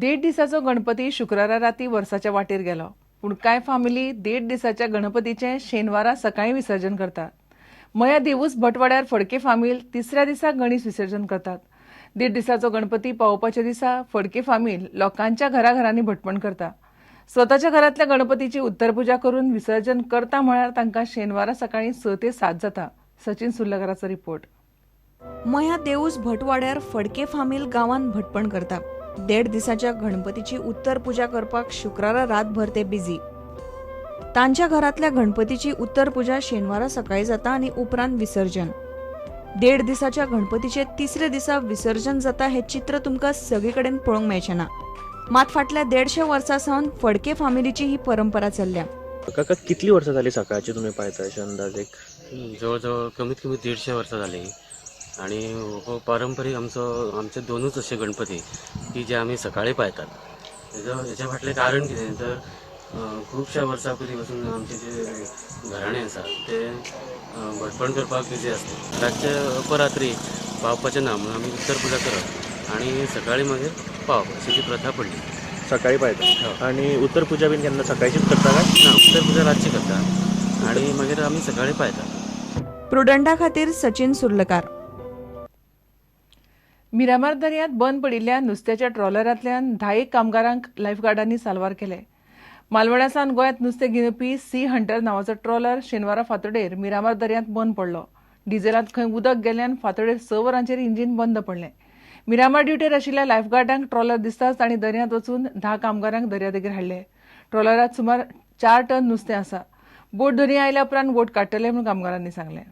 देड दिसाचो गणपती शुक्रारा राती वर्साच्या वाटेर गेलो. पूण कांय फामिली देड दिसाच्या गणपतीचें शेनवारा सकाळीं विसर्जन करतात. मया देवूस भटवाड्यार फडके फामील तिसऱ्या दिसा गणेश विसर्जन करतात. देड दिसाचो गणपती पावोवपाच्या दिसा फडके फामील लोकांच्या घराघरांनी भटपण करता. स्वताच्या घरांतल्या गणपतीची उत्तरपुजा करून विसर्जन करता म्हळ्यार तांकां शेनवारा सकाळीं 6 ते 7 जाता. सचिन सुर्लकाराचो रिपोर्ट. मया देवूस भटवाड्यार फडके फामील गांवांत भटपण करता. देड दिसाच्या गणपतीची उत्तर पुजा करपाक शुक्रारा रातभर ते बिझी. तांच्या घरांतल्या गणपतीची उत्तर पुजा शेनवारा सकाळी जाता आनी उपरांत विसर्जन. देड दिसाच्या गणपतीचे तिसरे दिसा विसर्जन जाता हे चित्र तुमकां सगळे कडेन पळोवंक मेळचें ना. मात फाटल्या 150 वर्सां सावन फडके फामिलीची ही परंपरा चल्ल्या. काका, कितली वर्सां जाली सकाळची तुमी पायता अशें अंदाज एक? जवळ जवळ कमीत कमी 150 वर्सां जाली आनी हो पारंपरीक आमचो, आमचे दोनूच अशे गणपती की जे आमी सकाळी पायतात. हेज्या फाटलें कारण कितें तर खुबश्या वर्सां पयलीं पासून आमचे जे घराणे आसा ते भटपण करपाक बिजी आसता. रातचे अपरात्री पावपाचें ना म्हणून आमी उत्तर पुजा करप आनी सकाळी मागीर पावप अशी ती प्रथा पडली. सकाळी पायता आनी उत्तर पुजा बीन केन्ना सकाळचीच करता काय? ना, उत्तर पुजा रातची करता आनी मागीर आमी सकाळी पायता. प्रुडंटा खातीर सचिन सुर्लकार. मिरामार दर्यांत बंद पडिल्ल्या नुस्त्याच्या ट्रॉलरांतल्यान 10 कामगारांक लायफगार्डांनी साल्वार केले. मालवणा सावन गोंयांत नुस्तें घेवपी सी हंटर नांवाचो ट्रॉलर शेनवारा फांतोडेर मिरामार दर्यांत बंद पडलो. डिझेलांत खंय उदक गेल्ल्यान फांतोडेर 6 वरांचेर इंजीन बंद पडलें. मिरामार ड्युटेर आशिल्ल्या लायफगार्डांक ट्रॉलर दिसताच तांणी दर्यांत वचून 10 कामगारांक दर्यादेगेर हाडले. ट्रॉलरांत सुमार 4 टन नुस्तें आसा. बोट धनी आयल्या उपरांत बोट काडटले म्हूण कामगारांनी सांगलें.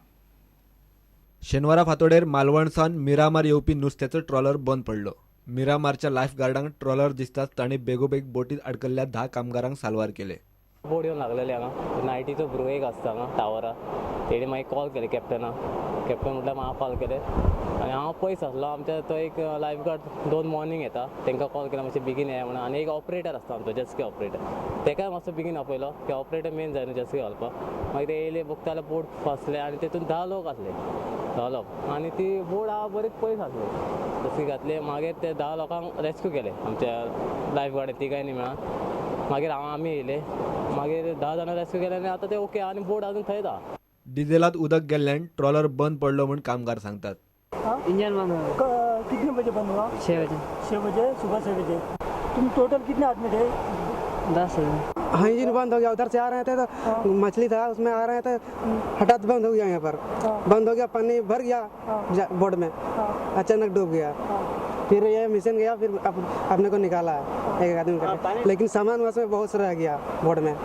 शेनवारा फांतोडेर मालवण सावन मिरामार येवपी नुस्त्याचो ट्रॉलर बंद पडलो. मिरामारच्या लायफ गार्डांक ट्रॉलर दिसताच तांणी बेगोबेग बोटीत आडकल्ल्या 10 कामगारांक साल्वार केले. बोट येवन लागलेली हांगा नायटीचो भुरगो एक आसता हांगा टावरार, तेणी मागीर कॉल केले कॅप्टनाक. कॅप्टन म्हटल्यार म्हाका कॉल केले आनी हांव पयस आसलो. आमच्या तो एक लायफ गार्ड 2 मॉर्निंग येता, तांकां कॉल केला मातशें बेगीन येया म्हणून. आनी एक ऑपरेटर आसता आमचो जेस्की ऑपरेटर, तेकाय मातसो बेगीन आपयलो की ऑपरेटर मेन जाय न्हू जेस्की घालपाक. मागीर ते येयले बघता जाल्यार बोट फसले आनी तेतून 10 लोक आसले, 10 लोक. आनी ती बोट हांव बरीच पयस आसली, जेस्की घातले. मागीर ते 10 लोकांक रेस्क्यू केले आमच्या लायफ गार्ड तिगांयनी मेळोन. मागीर हांव आमी येयले, मागीर 10 जाणां रेस्क्यू केले आनी आतां ते ओके आनी बोट अजून थंयच आहा. डिझेलांत उदक गेल्ल्यान ट्रॉलर बंद पडलो म्हूण कामगार सांगतात. इंजन बंद हुआ. कितने बजे बंद हुआ? 6 बजे. 6 बजे, सुबह 6 बजे. तुम टोटल कितने आदमी थे? 10. हाँ, इंजन बंद हो गया. उधर से आ रहे थे तो मछली था उसमें आ रहे थे, हठात बंद हो गया. यहाँ पर बंद हो गया, पानी भर गया बोट में, अचानक डूब गया. फिर ये मिशन गया, फिर अपने को निकाला एक आदमी का, लेकिन सामान उसमें बहुत रह गया बोट में.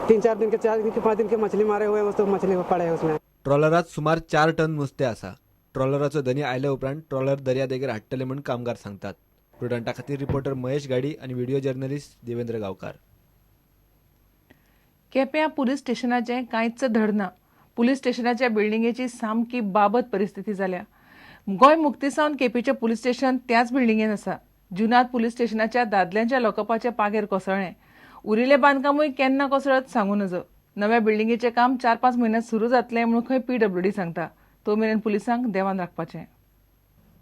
3-4 दिन के, 4 दिन के, 5 दिन के मछली मारे हुए, तो मछली पड़े उसमें. ट्रॉलरात सुमार 4 टन नुस्तें आसा. ट्रॉलराचो धनी आयल्या उपरांत ट्रॉलर दर्यादेगेर हाडटले म्हूण कामगार सांगतात. प्रुडंटा खातीर रिपोर्टर महेश गाडी आनी व्हिडिओ जर्नलिस्ट देवेंद्र गांवकार. केप्यां पुलीस स्टेशनाचें कांयच धड ना. पुलीस स्टेशनाच्या बिल्डिंगेची सामकी बाबत परिस्थिती जाल्या. गोंय मुक्ती सावन केपेंचें पुलीस स्टेशन त्याच बिल्डिंगेन आसा. जुनांत पुलीस स्टेशनाच्या दादल्यांच्या लॉकअपाचें पागेर कोसळ्ळें. उरिल्लें बांदकामूय केन्ना कोसळत सांगू नजो. नव्या बिल्डिंगेचें काम 4-5 म्हयन्यांत सुरू जातलें म्हूण खंय पीडब्ल्यूडी सांगता. तो मेरेन पुलिसांक देवान राखपाचें.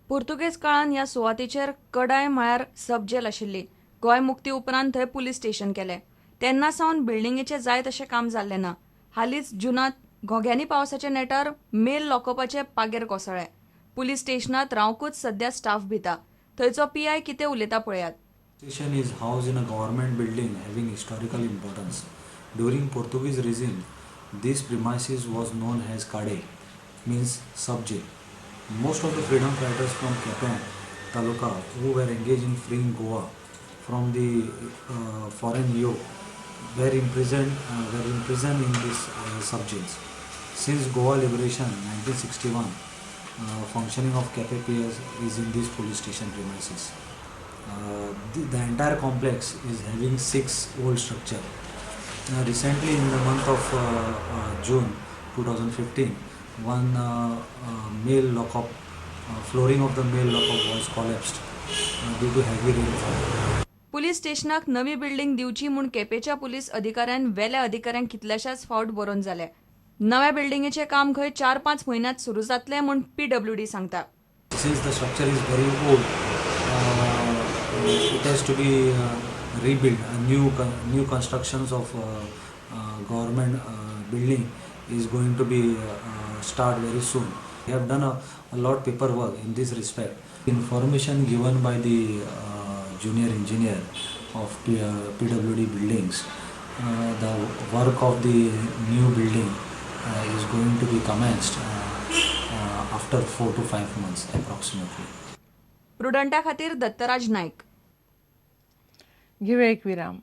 पुर्तुगेज काळान ह्या सुवातेचेर कडाय म्हळ्यार सब जेल आशिल्ली. गोंय मुक्ती उपरांत थंय पुलीस स्टेशन केलें. तेन्ना सावन बिल्डिंगेचें जाय तशें काम जाल्लें ना. हालींच जुनांत घोग्यांनी पावसाच्या नेटार मेल लॉकअपाचें पागेर कोसळ्ळें. पुलीस स्टेशनांत रावंकूच सद्या स्टाफ भिता. थंयचो पीआय कितें उलयता पळयात. Station is housed in a government building having historical importance. During Portuguese regime, this premises was known as Kade, means sub-jail. Most of the freedom fighters from Quepem Taluka who were engaged in freeing Goa from the foreign yoke were imprisoned in these sub-jails. Since Goa liberation 1961, functioning of Quepem PS is in this police station premises. The entire complex is having 6 old structure. Recently, in the month of June 2015, one male lockup, flooring of the male lockup was collapsed due to heavy rainfall. Police स्टेशनाक नवी building दिवची म्हूण केपेंच्या police अधिकाऱ्यान वेल्या अधिकाऱ्यांक कितल्याशाच फावट बरोवन जाले. नव्या बिल्डिंगेचें काम खंय 4-5 म्हयन्यांत सुरू जातलें म्हूण पीडब्ल्यूडी सांगता. Since the structure is very old, It has to be rebuilt. A new constructions of government building is going to be start very soon. We have done a lot paperwork in this respect. Information given by the junior engineer of PWD buildings, the work of the new building is going to be commenced after 4 to 5 months approximately. प्रुडंटा खातीर दत्तराज नायक. घेवया एक विराम.